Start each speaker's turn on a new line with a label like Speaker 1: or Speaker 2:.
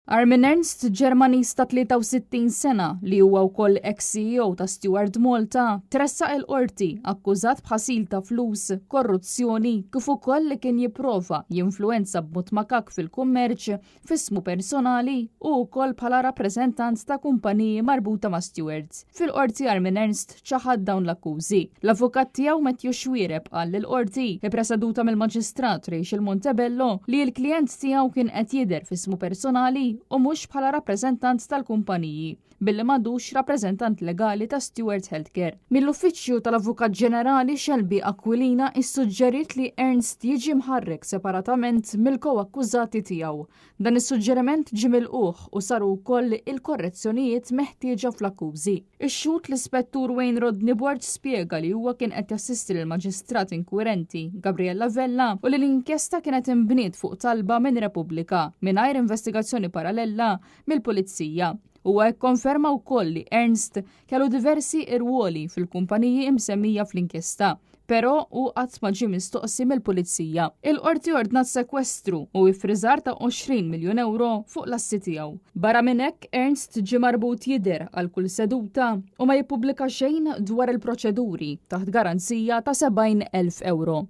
Speaker 1: Armin Ernst, Ġermaniż ta' 63 sena li huwa wkoll ex-CEO ta' Steward Malta, tressaq il-Qorti akkużat b'ħasil ta' flus, korruzzjoni kif ukoll li kien jipprova jinfluwenza b'mod makak fil-kummerċ f'ismu personali u wkoll bħala rappreżentant ta' kumpaniji marbuta ma' Stewards. Fil-Qorti Armin Ernst ċaħad dawn l-akkużi. L-avukat tiegħu Matthew Xuereb qal lill-Qorti, ippreseduta mill-Maġistrat Rachel Montebello, li l-klijent tiegħu kien qed jidher f'ismu personali u mhux bħala rappreżentant tal-kumpaniji, billi m'għadux rappreżentant legali ta' Steward Healthcare. Mill-Uffiċċju tal-Avukat Ġenerali Shelby Aquilina issuġġeriet li Ernst jiġi mħarrek separatament mill-ko-akkużati tiegħu. Dan is-suġġeriment ġie milqugħ u saru wkoll il-korrezzjonijiet meħtieġa fl-akkużi. Ix-xhud l-Ispettur Wayne Rodney Borg spjega li huwa kien qed jassisti lill-Maġistrat inkwirenti Gabriella Vella u li l-inkjesta kienet inbniet fuq talba minn Repubblika mingħajr investigazzjoni paralella mill-Pulizija. Huwa kkonferma wkoll li Ernst kellu diversi irwoli fil-kumpaniji imsemmija fl-inkjesta, però hu qatt ma ġie mistoqsi mill-Pulizija. Il-Qorti ordnat sekwestru u iffriżar ta' 20 miljun ewro fuq l-assi tiegħu. Barra minn hekk, Ernst ġie marbut jidher għal kull seduta u ma jippubblika xejn dwar il-proċeduri taħt garanzija ta' 70,000 ewro.